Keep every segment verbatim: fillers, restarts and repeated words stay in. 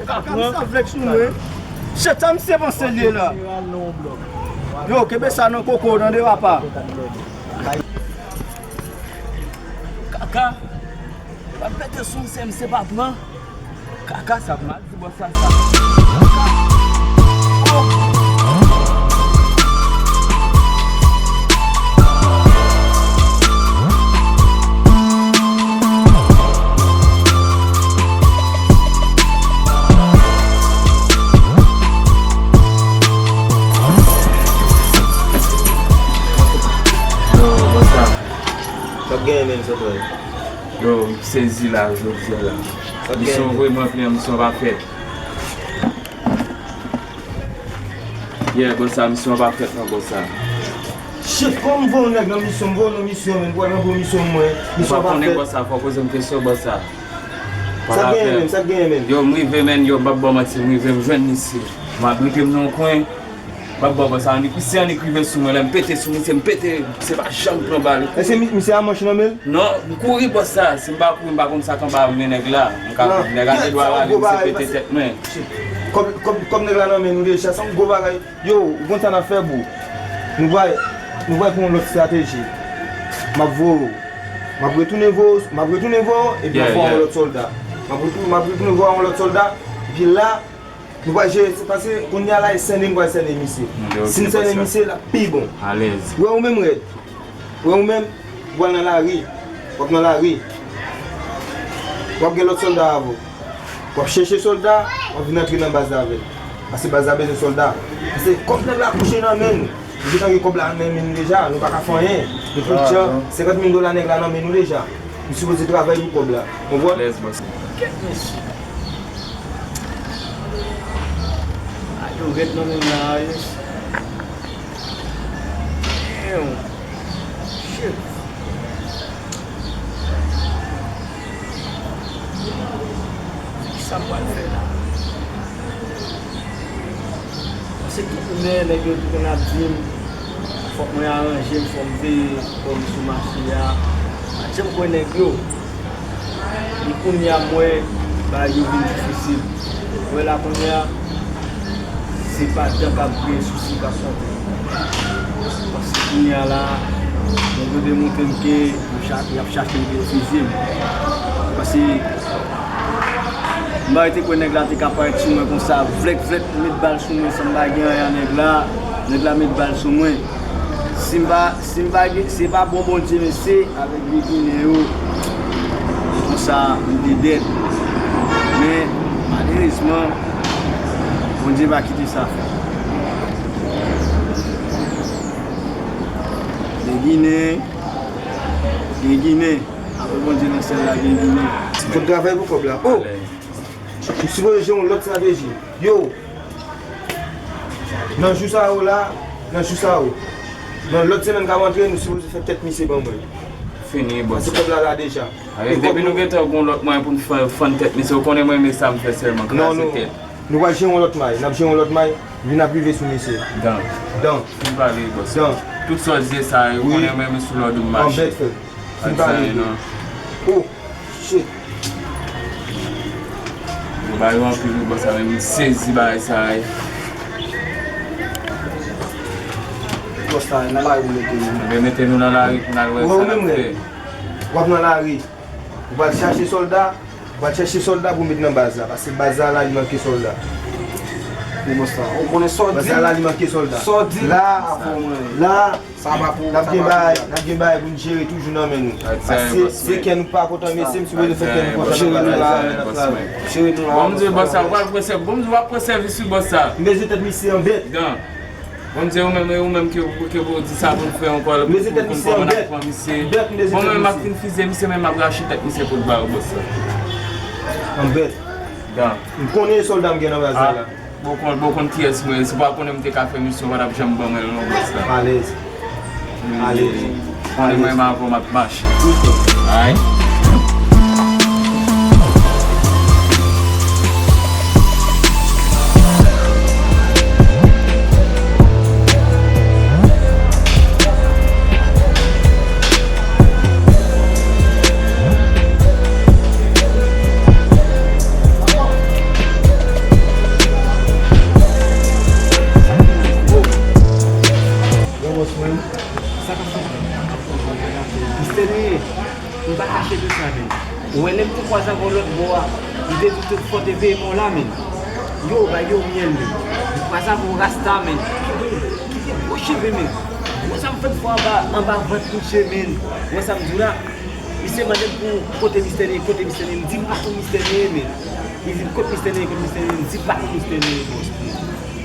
Kaka misye vlèk sou mwen. Chet sa misye panse l ye la. Yo, kenbe sa nan koko, tande papa. Kaka, w ap pete sou misye, misye pa pran. Kaka, sa mal di bòs la sa. Yo, bòs la. Sa k genyen menm, Santral? Yo, m sezi la, jodi a la. Misyon vrèman plen, misyon pa fèt. Yeah, bòs sa, misyon pa fèt non, bòs sa. Shit, kòman m voye yon nèg nan misyon, m voye yon misyon, men m pral rantre misyon mwen, misyon pa fèt. Ou pa konnen bòs sa, fò w poze m kesyon, bòs sa. Sa k genyen menm, sa k genyen menm? Yo, m rive, men, yo, m p ap ba w manti, m rive, m jwenn misye. M abrite m nan yon kwen. M ap ba w bòs sa, annik, misye annik rive sou mwen, lè m pete sou misye, m pete, misye pa janm pran bal. Èske mi-, misye a manch nan men l? Non, m kouri bòs sa, si m pa kouri, m pa konn sa k anba men nèg la. M ka, nèg a te dwa rale, misye pete tèt mwen. Kòb, kòb, kòb nèg la nan men nou deja, se yon gwo bagay. Yo, ou konn sa n ap fè, bro? Nou pral, nou pral pran yon lòt estrateji. M ap voye w. M ap retounen voye w, m ap retounen voye w, epi m ap voye yon lòt sòlda. M ap retou-, m ap retounen voye yon lòt sòlda, epi la, nou pral jere, se paske kounye a la, e sènen nou pral sènen misye. Si n sènen misye, l ap pi bon. Alèz. Ou wè ou menm, Rèd? Ou wè ou menm? Ou pral nan lari. W ap nan lari. W ap gen lòt sòlda avè w. W ap chèche sòlda, w ap vin antre nan baz la avè l. Paske baz la bezwen sòlda. Paske kòb nèg la kouche nan men nou. Nou gentan gen kòb la nan men nou deja, nou pa ka fè anyen. Nou pran tchan, senkant mil dola nèg la nan men nou deja. Nou sipoze travay pou kòb la. Konprann? Lèz, bòs. Kèt mesye. A yo rèd nan men la, wi. Damn. Shit. Kisa m pral fè la? Paske tout jounen, nèg yo te konn ap di m, fòk mwen aranje m, fò m veye kò m sou mache a. M pa t janm kwè nèg yo. E kounye a, m wè bagay yo vin difisil. Ou wè la kounye a, se pa dan k ap griyen, sousi k ap monte. Paske kounye a la, nèg yo demontre m ke yo cha-, y ap chache m pou yo fiziye m. Paske m pa rete kwè nèg la te ka parèt sou mwen konsa, vlèk vlèk, met bal sou mwen san m pa gen anyen a nèg la, nèg la met bal sou mwen. Si m pa, si m pa gen, se pa bon Bondye, mesye, avèk vye Ginen yo, se konsa m te dèd. Men, malerezman, Bondye pa kite sa fèt. Gen Ginen, gen Ginen. Apre Bondye nan syèl la, gen Ginen. Fòk travay pou kòb la. Oh! M sipoze jwe yon lòt estrateji. Yo! Nan jou sa yo la, nan jou sa yo, nan lòt semèn k ap antre, nou sipoze fè tèt misye ban mwen. Fini, bòs. Paske kòb la la deja. Depi nou gentan gon lòt mwayen pou n fè, fann tèt misye, ou konnen mwen renmen sa m fè sèlman, kraze tèt. Nou pral jere yon lòt may, n ap jere yon lòt may, vin ap rive sou misye. Dan. Dan. Fin pale, bòs. Dan. Tout sa w di sa, ou konnen mwen renmen sou lòd ou m mache. Anbèt, frè. Fin pale, frè. Oh! Shit. Yo ba yo anpil wi, bòs sa, men m sezi bagay sa, wi. Bòs sa, nan lari ou mete nou. Ebyen, mete nou nan lari pou n al wè sa n ap fè. W ap nan lari. Ou pral chache sòlda, ou pral chache sòlda pou met nan baz la, paske baz la, la, li manke sòlda. Wi, bòs sa. Ou konnen sa w di. Baz la, la, li manke sòlda. Sa w di. La, la, Sa pa pou, n ap gen bagay, n ap gen bagay pou n jere toujou nan men nou. Paske se kè nou pa kontan, mesye, m sipoze fè kè nou kontan nan bagay sa. Jere nou la, jere nou la. Bon, m di bòs sa, w pral pran sèvis, bon, m di w ap pran sèvis wi, bòs sa. M bezwen tèt misye an bèt. Dan. Bon, m di ou menm, ou menm ke, ke pou di sa pou n fè ankò, m bezwen tèt misye an bèt. Bèt, m bezwen tèt misye. Bon, men m ap fin fizye misye, men m ap rache tèt misye pou l ba ou, bòs sa. An bèt. Dan. M konnen sòlda m gen nan baz la. Bon, konn, bon, konn kiyès mwen ye. Si w pa konnen m te ka fè misyon, w pa t ap janm ban mwen l non, bòs la. Alèz. Alèz. Konnen mwen menm avè w m ap mache. Ay. Kwaze avè w lòt bò a, li te di w fò te veye men w la, men. Yo, bay yo myèl, men. Li kwaze avè w rasta, men. Ki gen, ki gen gwo cheve, men. Wè sa m fè m fè anba, anba vant misye, men. Wè sa m di w la. Misye mande m pou kote Mistè Neye, kote Mistè Neye. M di m pa konn Mistè Neye, men. Li di m kot Mistè Neye, kot Mistè Neye. M di m pa konn Mistè Neye, bòs.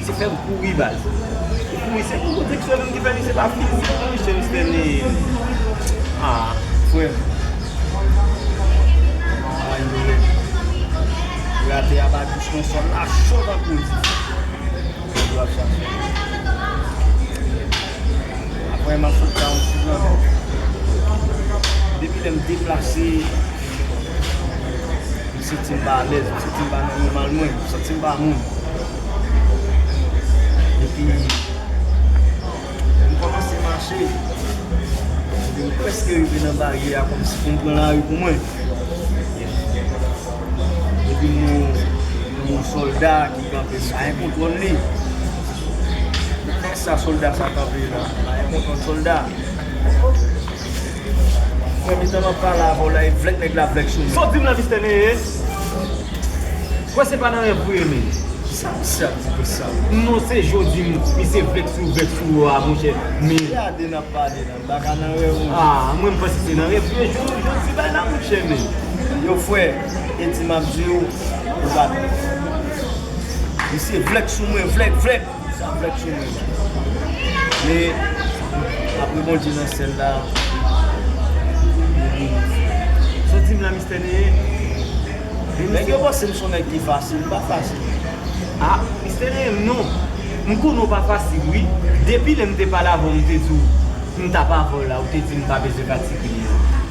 Se fè m kouri, baz. M kouri, se pou kote ki sou menm ki fè li, se pa fizi, non, mesye, Mistè Neye. Ah, frè m. Ay, yo, rate a pa jis nan sòl la, cho tankou di. Yo ap chache. Apre, m ap sot la, yon ti jan. Depi lè m deplase, m santi m pa alèz, m santi m pa nan nòmal mwen, m santi m pa moun. Epi, m kòmanse mache. Epi m prèske rive nan baryè a, kòmsi pou m pran lari pou mwen. Epi m wè yon, yon sòlda ki kanpe, m pa gen kontwòl li. Lè sa sòlda sa kanpe la, m pa gen kontwòl sòlda. Frè m, etan m ap pale avè w la, e vlèk nèg la vlèk sou mwen. Sa w di m la, Mistè Neye? Kwè se pa nan rèv ou ye, men. Sa misye ap di pou sa? Non, se jodi m, misye vlèk sou vlèk sou ou a, monchè, men. Gade n ap pale la, m pa ka nan rèv ou. Ah, mwen m panse se nan rèv ou ye, jodi, jodi bay la, monchè, men. Yo, frè, e di m ap di w, ou pa. Misye vlèk sou mwen, vlèk, vlèk. Sa vlèk sou mwen. Men, apre Bondye nan syèl la, sa w di m la, Mistè Neye? Nèg yo panse m se yon nèg ki fasil, m pa fasil. Ah, Mistè Neye, non. M konnen w pa fasil, wi. Depi lè m te pale avè w, m te di w, m t ap avè w la, ou te di m pa bezwen fatige.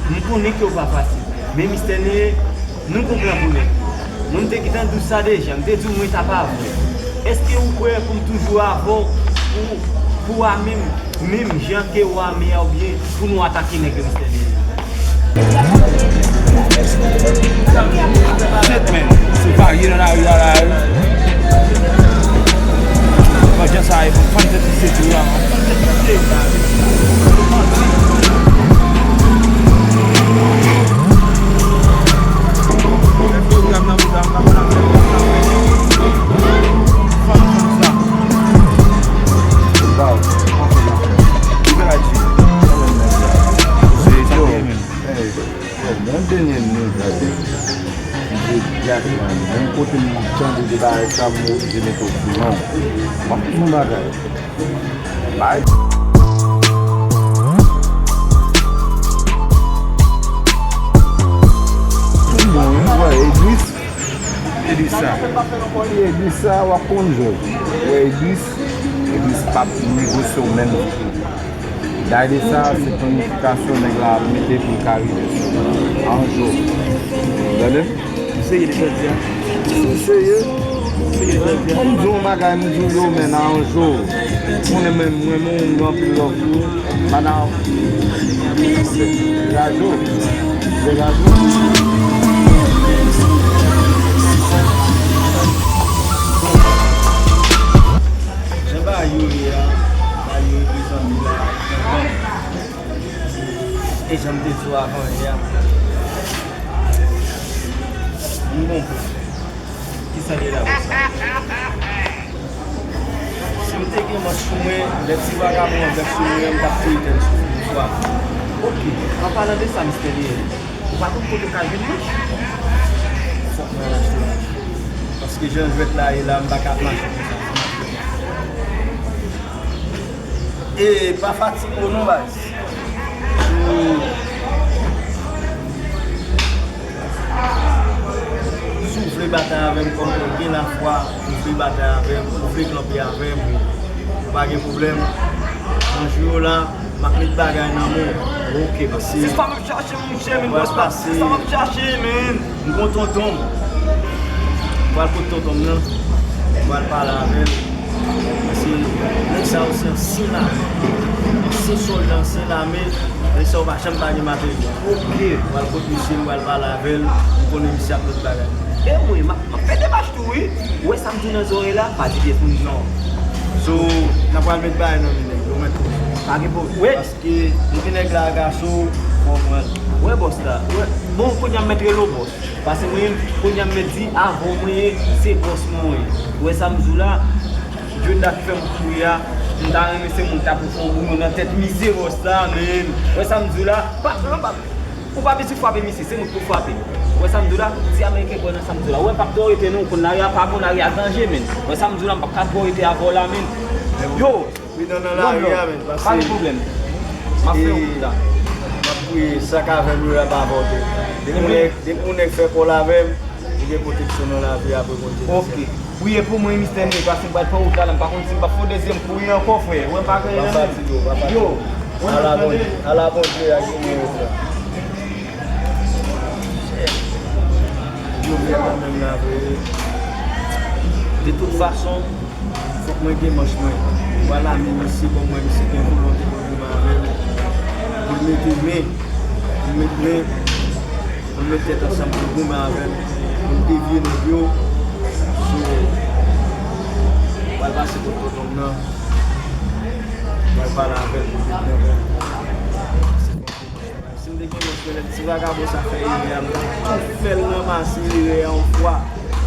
M konnen ke w pa fasil. Men, Mistè Neye, nou konprann pou nèg yo. Mwen, m te gentan di w sa deja, m te di w mwen t ap avè w. Èske ou prè pou m toujou avè w, pou, pou ame m, menm jan ke w ame a, oubyen pou nou atake nèg yo, Mistè Neye? Shit, man. Se varye nan lari a la, wi. Pandan sa, e pou fann tèt misye tou la, man. Fann tèt misye. Fann tèt sa. Wow. Ki bèl aji. Se yo. Hey, yo, bon dènye nouvèl. M te gate la, menm kote m tande de bagay sa, m oblije mete w kouran. M ap di yon bagay. Bay. Tout bon, wi, wè, Edris. Edris sa. Edris sa, w ap konn jòj. Wè, Edris, Edris p ap negosye w menm ditou. Dayè sa, se planifikasyon nèg la ap mete pou l ka rive sou mwen. Anjou. Tande? Ou serye de jodi a? Mwen serye. Ou serye de jodi a? Ban m di w yon bagay, m di w yo, men, Anjou. Konnen mwen, mwen, mwen, mwen, anpil love pou ou. Madam. Degaje w. Degaje w. Jan bagay yo ye a, bagay yo reprezante la, e jan m te di w avan yè a, m gon pwen. Kisa l ye la konsa? Si m te gen manch pou mwen, lè ti vagabon an vèk sou mwen an, m t ap touye tèt sou mwen swa. Oke, an palan de sa, Mistè Neye, ou pa konn kote w ka jwenn manch? Fòk mwen al achte manch. Paske jan jwèt la ye la, m pa ka ap mache konsa. E pa fatige w non, baz. Si w, si w vle batay avè m kòm ou gen lafwa, ou vle batay avè m, ou vle kanpe avè m, pa gen pwoblèm. Nan jou yo la, m ap met bagay nan men w. Oke, paske se sa m ap chache, monchè, men bòs la. Se sa m ap chache, men. M gon tonton m. M pral kot tonton m nan. M pral pale avè l. Paske nèg sa yo se ansyen lame. Ansyen sòlda, ansyen lame. Nèg sa yo pa janm pa gen materyèl. Oke. M pral kot misye, m pral pale avè l. M konnen misye ap met bagay. E mwen, m ap, m ap fè demach tou, wi. Ou wè sa m di w nan zòrèy la? Pa di pye sou m, non. So, n ap pral met bagay nan men nèg yo, mwen tou. Pa gen pwoblèm. Wi. Paske depi nèg la agache w, fò w pran l. Wè bòs la, wè. Bon, kounye a m mèt rele w bòs. Paske mwen, kounye a m mèt di, avan mwen ye, se bòs mwen ye. Wè sa m di w la, Jodda ki fè m kouri a, m ta renmen se moun ta pou fè yon boumou nan tèt misye bòs la, men. Wè sa m di w la, pa, pa, pa, ou pa bezwen frape misye, se mwen ki pou frape. Wè sa m di w la, ti Ameriken kwè nan sa m di w la. Wè, m p ap twò rete non, konn lari a pa bon, lari a danje, men. Wè sa m di w la, m p ap ka twò rete avè w la, men. Yo, Pridan nan lari a, men, pa gen pwoblèm. M ap fè yon kout la. M ap priye, sa k avè m yo la pa vòte. Depi yon nèg, depi yon nèg fè kòl avè m, li gen pwoteksyon nan lavi a pou l kontinye. Ok. Priye pou mwen, Mistè Ney, paske m pral pran wout la, la, m pa konn si m p ap fè yon dezyèm kouri ankò, frè. Wè, m pa genyen nan men. Pa fatige w, pa fatige w. Yo, ala Bondye, ala Bondye ak genyen yo, frè. Yo vle nan menm la vre. De tout fason, fòk mwen gen manch mwen. Vwala, men misye, bon, mwen, misye gen volonte pou l goumen avè m. Pou l mete men, pou l met men, pou l met tèt ansanm pou l goumen avè m. Pou l devye nèg yo. So, pral pase kot tonton m nan. Pral pale avè l pou l met men. Si m te gen manch mwen, lè ti vagabon sa fè erè a, m t ap tou fè l ranmase erè a yon fwa.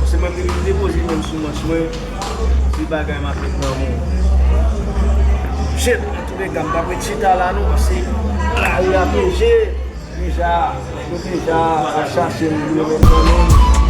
Paske mwen menm, m depoze men m sou manch mwen, se bagay m ap met nan men w. Shit, antouleka, m p ap ret chita la non, paske lari a peze. Deja, yo deja al chache m, yo met nan men m.